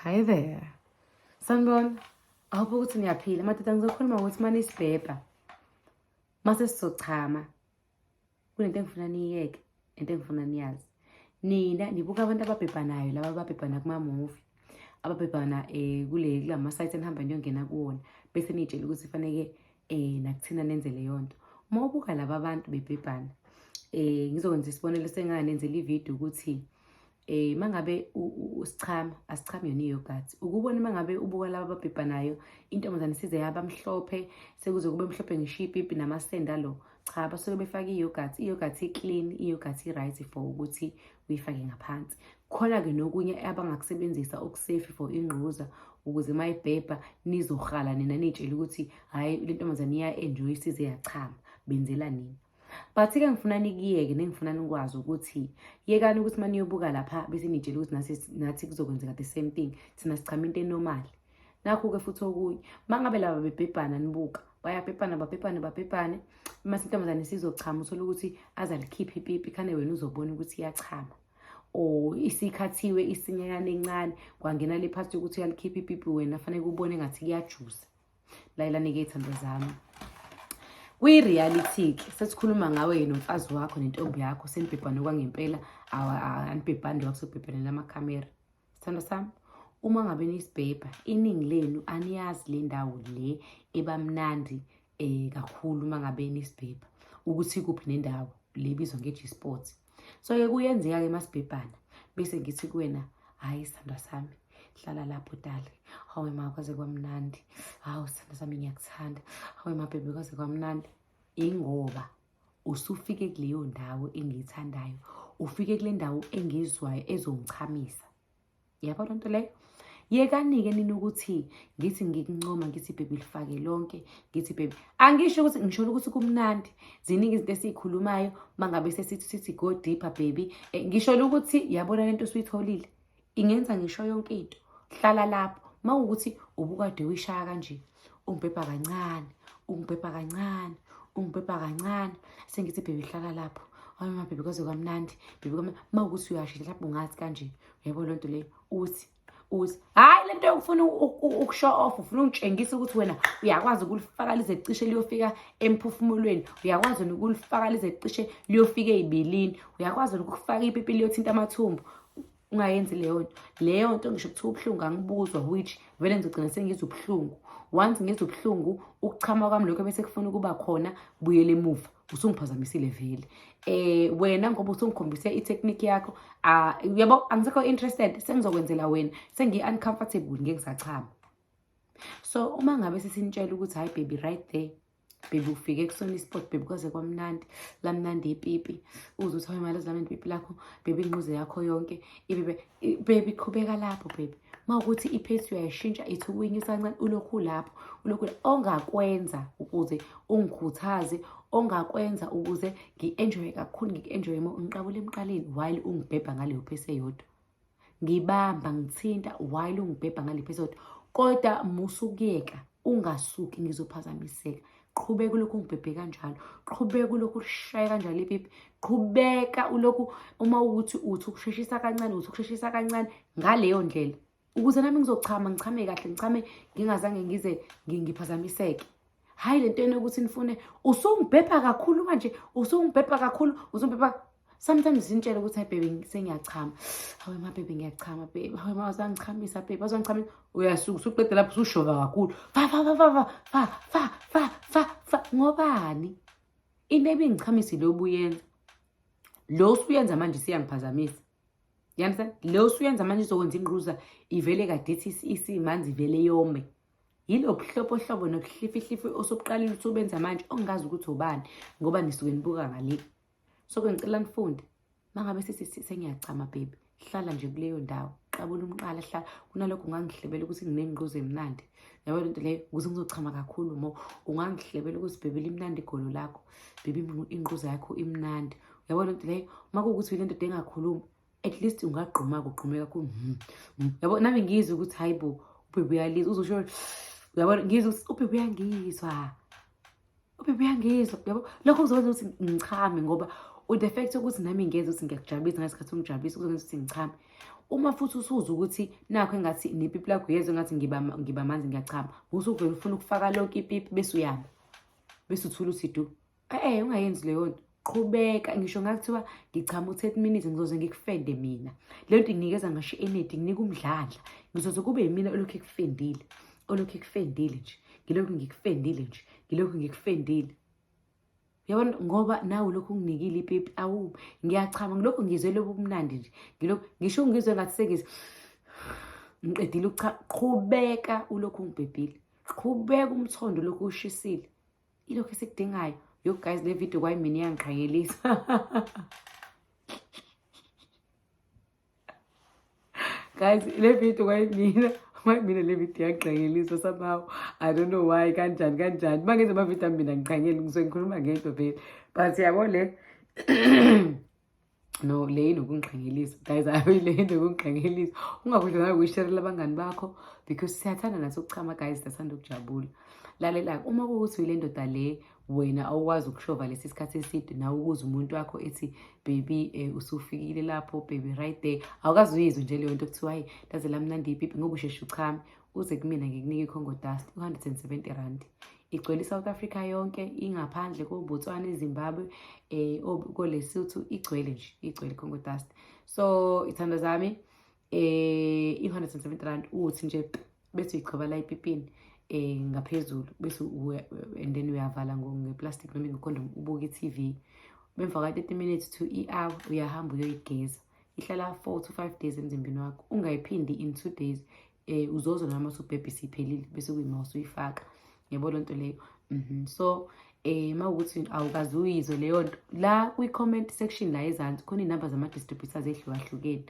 Hi there. Sanibona. I hope ukuthi niyaphila. Madoda, ngizokhuluma ngokuthi mane isibhebha. Mase sizochama. Kunento engifuna niyiyeke, into engifuna niyazi. Nina nibuka abantu ababhebhanayo, laba ababhebhana kuma-movie, ababhebhana kule kulama sites enihamba niyongena kuwona, bese niyitshela ukuthi faneke nakuthina nenze leyo nto. Uma ubuka laba bantu bebhebhana, ngizokwenza isibonelo, senganenzela ividiyo ukuthi mangabe usichama, asichami yona i-yogurt. Ukubona mangabe ubuka laba ababhebhanayo, intombazane size yaba mhlophe, sekuze kube mhlophe ngisho ipipi namasenda lo. Cha, basuke befake i-yogurt. I-yogurt i-clean, i-yogurt i-right for ukuthi uyifake ngaphansi. Khona-ke nokunye abangakusebenzisa oku-safe for ingquza, ukuze uma ibhebha nizohala nina niy'tshele ukuthi hhayi, le ntombazane iya-enjoy, isize yachama, benzela nina. But-ke ngifuna nikuyeke, nengifuna nikwazi ukuthi yekani ukuthi uma niyobuka lapha bese niy'tshela ukuthi nathi kuzokwenzeka the same thing. Thina sichama into e-normal. Nakhu-ke futhi okunye, uma ngabe laba bebhebhana, nibuka bayabhebhana, babhebhane, babhebhane, mase intombazane sizochama, uthole ukuthi azalikhiphe ipipi, khane wena uzobona ukuthi iyachama or isikhathiwe isinyanyana encane, kwangena le part yokuthi uyalikhipha ipipi, wena fanele ubone ngathi kuyajusa. Layelani-ke, iy'thando zami. Kwi-reality-ke sesikhuluma ngawe nomfazi wakho nentombi yakho, senibhebhane kwangempela, anibhebhani lokho sekubhebhanela amakhamera. Sithando sami, uma ngabe nisibhebha, iningi lenu aniyazi le ndawo le ebamnandi kakhulu uma ngabe nisibhebha, ukuthi kuphi nendawo le ebizwa nge-G-spot. So-ke kuyenzeka-ke masibhebhana, bese ngithi kuwena, "Hhayi, sithandwa sami, hlala lapho dali. Hawe ma, kwaze kwamnandi. Hawu, sithandwa sami, ngiyakuthanda. Hawe ma, baby, kwaze kwamnandi." Ingoba usufike kuleyo ndawo engiyithandayo, ufike kule ndawo engizwayo ezongichamisa. Yabo loo nto leyo? Yekani-ke nina ukuthi ngithi ngikuncoma, ngithi, "Baby, lifake lonke." Ngithi, "Baby," angisho ukuthi ngisholo ukuthi kumnandi. Ziningi izinto esiyikhulumayo mangabe sesithi sithi, "Go deeper, baby." Ngisholo ukuthi yabona lento osuyitholile ingenza ngisho yonke into. Hlala lapho. Mawukuthi ubukade uyishaya kanje, ungibhebha kancane, ungibhebha kancane, ungibhebha kancane, sengithi, "Baby, hlala lapho. Hayi ma, baby, kwaze kwamnandi, baby." Mawukuthi uyashintsha lapho, ungathi kanje, uyabo loo nto leyo, uthi hhayi, lento yokufuna uku-show off, ufuna ungitshengisa ukuthi wena uyakwazi ukulifaka lize cishe liyofika emphefumulweni, uyakwazi nokulifaka lize cishe liyofika ey'bilini, uyakwazi nokufaka ipipi liyothinta amathumbu. Ungayenzi leyo nto. Leyo nto ngisho kuthiwa ubuhlungu angibuzwa, which vele ngizogcina sengizwa ubuhlungu. Once ngizwa ubuhlungu, ukuchama kwami lokho bese kufuna ukuba khona buyele emuva, usungiphazamisile vele wena, ngoba usungikhombise i-technique yakho. Ah, uyabo, angisekho interested, sengizokwenzela wena, sengiyi-uncomfortable, ngeke ngisachama. So uma ngabe sesinitshela ukuthi, "Hayi baby, right there, baby, ufike kusona i-spot, baby, kwaze kwamnandi, lamnandi ipipi," uze uthi, "Hayi mali, lamnandi ipipi lakho, baby, ingquze yakho yonke ibebe, baby, qhubeka lapho, baby." Mawukuthi i-pace uyayishintsha, ithi ukuyinyusa kancane, ulokhu lapho, ulokhu ongakwenza ukuze ungikhuthaze, ongakwenza ukuze ngi-enjoye kakhulu, ngiku-enjoye more, ngiqabule emqaleni while ungibhebha ngaleyo pace eyodwa, ngibamba, ngithinta while ungibhebha ngale pace eyodwa. Kodwa musukuyeka, ungasuki, ngizophazamiseka. Qhubeka ulokhu ungibhebhe kanjalo, qhubeka ulokhu ushaye kanjalo ipipi, qhubeka ulokhu, uma ukuthi uthi ukusheshisa kancane, uthi ukusheshisa kancane ngaleyo ndlela, ukuze nami ngizochama, ngichame kahle, ngichame ngingazange ngize ngiphazamiseke. Hhayi lento yena ukuthi nifune usungibhebha kakhulu manje, usungibhebha kakhulu, usungibhebha. Sometimes sinitshele ukuthi, "Hayi baby, sengiyachama. Hawe ma, baby, ngiyachama, baby. Hawe ma, wazangichamisa, baby, wazangichamisa." Uyasuka usuqeda lapho, usushova kakhulu, fa fa fa fa fa fa fa fa fa fa. Ngobani? Into ebingichamisile obuyenza lo usuyenza manje siyangiphazamisa. You understand? Lo usuyenza manje izokwenza ingquza ivele kade ithi isimanzi, ivele yome. Yilo buhlobohlobo nobuhlifihlifi osubuqalile usubenza manje, ongazi ukuthi ubani, ngoba nisuke nibuka ngale. So-ke ngicela nifunde. Uma ngabe sithi, "Sengiyachama, baby," hlala nje kuleyo ndawo, qabula umqala, hlala. Kunalokho ungangihlebela ukuthi nginengquza emnandi, yabo lento leyo, ukuze ngizochama kakhulu mo. Ungangihlebela ukuthi, "Baby, limnandi igolo lakho, baby, ingquza yakho imnandi," uyabo lento leyo. Uma kuwukuthi uyile ndoda engakhulumi, at least ungagquma-ke, ugqume kakhulu, yabo, nami ngizwe ukuthi hayi bo, u-baby uyalizwa, uzosho, uyabona, ngizwe ukuthi u-baby uyangizwa, u-baby uyangizwa, yabo. Lokho kuzokwenza ukuthi ngichame, ngoba the fact ukuthi nami ngenza ukuthi ngiyakujabulisa ngesikhathi ungijabulisa, kuzokwenza ukuthi ngichame. Uma futhi usuzwa ukuthi nakho engathi nepipi lakho uyezwa engathi ngiba ngiba manzi ngiyachama, usuvele ufuna ukufaka lonke ipipi bese uyama, bese uthula uthi du. Eh, ungayenzi leyo nto. Qhubeka, ngisho ngakuthiwa ngichama u-30 minutes, ngizoze ngikufende mina. Le nto inginikeza ngisho i-energy, nginika umdlandla. Ngizoze kube yimina olokhu ekufendile, olokhu ekufendile nje, ngilokhu ngikufendile nje, ngilokhu ngikufendile. Yabona, ngoba nawe lokhu unginikile ipipi, awu ngiyachama, ngilokhu ngizwe lobu bumnandi nje, ngilokhu ngisho ngizwe ngathi sengize ngiqedile ukucha. Qhubeka ulokhu ungibhebhile, qhubeka umthondo lokhu ushisile, ilokhu esikudingayo. Yo guys, le video kwayimina iyangiqhanyelisa. Guys, le video kwayimina le video iyangiqhanyelisa somehow. I don't know why, kanjani kanjani. Uma ngenza amavidiyo ami mina ngiqhanyele, ngisuke ngikhuluma ngento vele. But yabo le, no, le inokungiqhanyelisa guys, ayi le inokungiqhanyelisa. Ungakhohlwa nawe ukuyisherela abangani bakho because siyathanda nathi ukuchama guys, siyathanda ukujabula. Lalela, uma kuwukuthi uyile ndoda le wena awukwazi ukushova lesi sikhathi eside, nawe ukuze umuntu wakho ethi baby, usufikile lapho baby, right there, awukazi uyizwe nje leyo nto kuthiwa hayi laze lamnandi ipipi ngoba usheshe uchame, uze kumina ngikunike i-Congo Dust, u-170 rand. Igcwele i-South Africa yonke, ingaphandle ko-Botswana, eZimbabwe, ko-Lesotho, igcwele nje, igcwele i-Congo Dust. So ithando zami, i-170 rand, uthi nje bese uyichoba la epipini ngaphezulu, bese and then uyavala ngeplastic noma ngecondom, ubuke i-TV. Bemva ka-30 minutes to i-hour uyahamba uyoyigeza. Ihlala 4 to 5 days emzimbeni wakho, ungayiphindi in 2 days. Uzozwa noma usubhebhe isiphelile, bese kuyima usuyifaka, yabo loo nto leyo. So mawukuthi awukaze uyizwe leyo nto, la kwi-comment section la ezansi khona iy'namba zama-distributors ehlukahlukene,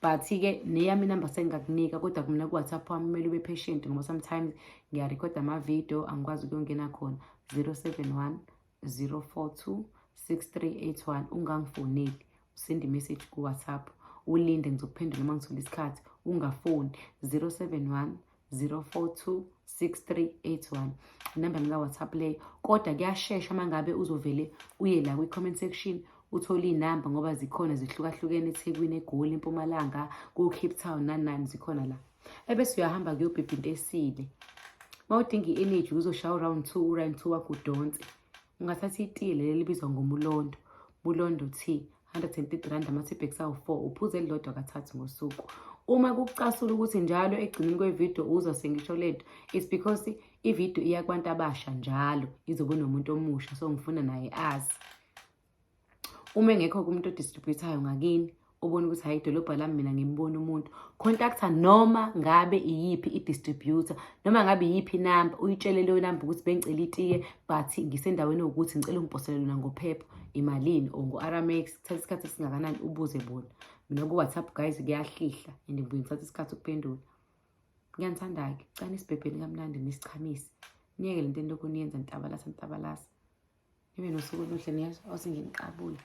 but-ke neyami inamba sengingakunika, kodwa kumina ku-WhatsApp wami kumele ube patient ngoba sometimes ngiyarekhoda amavidiyo, angikwazi ukuyongena khona. 071 042 6381. Ungangifoneli, usend imessage ku-WhatsApp, ulinde, ngizokuphendula uma ngithola isikhathi. Ungafoni. 071 042 6381, inamba yami ka-WhatsApp leyo. Kodwa kuyashesha uma ngabe uzovele uye la kwi-comment section uthole iy'namba ngoba zikhona zihlukahlukene, eThekwini, eGoli, eMpumalanga, ku-Cape Town, nani nani, zikhona la. Ebese uyahamba kuyobhebha into esile. Uma udinga i-energy uzoshaya u-round two, u-round two wakho udonse. Ungathatha itiye leli elibizwa ngomulondo, mulondo tea, 130 rand, ama-teabags awu-4, uphuze elilodwa kathathu ngosuku. Uma kukucasula ukuthi njalo ekugcineni kwevidiyo uzwa sengisho lento, it's because ividiyo iya kubantu abasha njalo, izobe nomuntu omusha, so ngifuna naye azi. Uma engekho kumuntu odistributhayo ngakini, ubona ukuthi hayi idolobha lami mina ngimbona umuntu, contacta noma ngabe iyiphi i-distributor, noma ngabe iyiphi inamba, uyitshele leyo namba ukuthi bengicela itiye but ngisendaweni yokuthi ngicela ungiposele lona ngophepha, imalini, or ngo-Aramex, kuthatha isikhathi esingakanani, ubuze bona. Mina ku-WhatsApp guys kuyahlihla and ngibuye ngithatha isikhathi ukuphendula. Ngiyanithanda-ke, cani isibhebheni kamnandi nisichamise, niyeke lento enilokhu niyenza ntabalasa ntabalasa. Nibe nosuku oluhle, niyezwa, awuthi nginiqabule.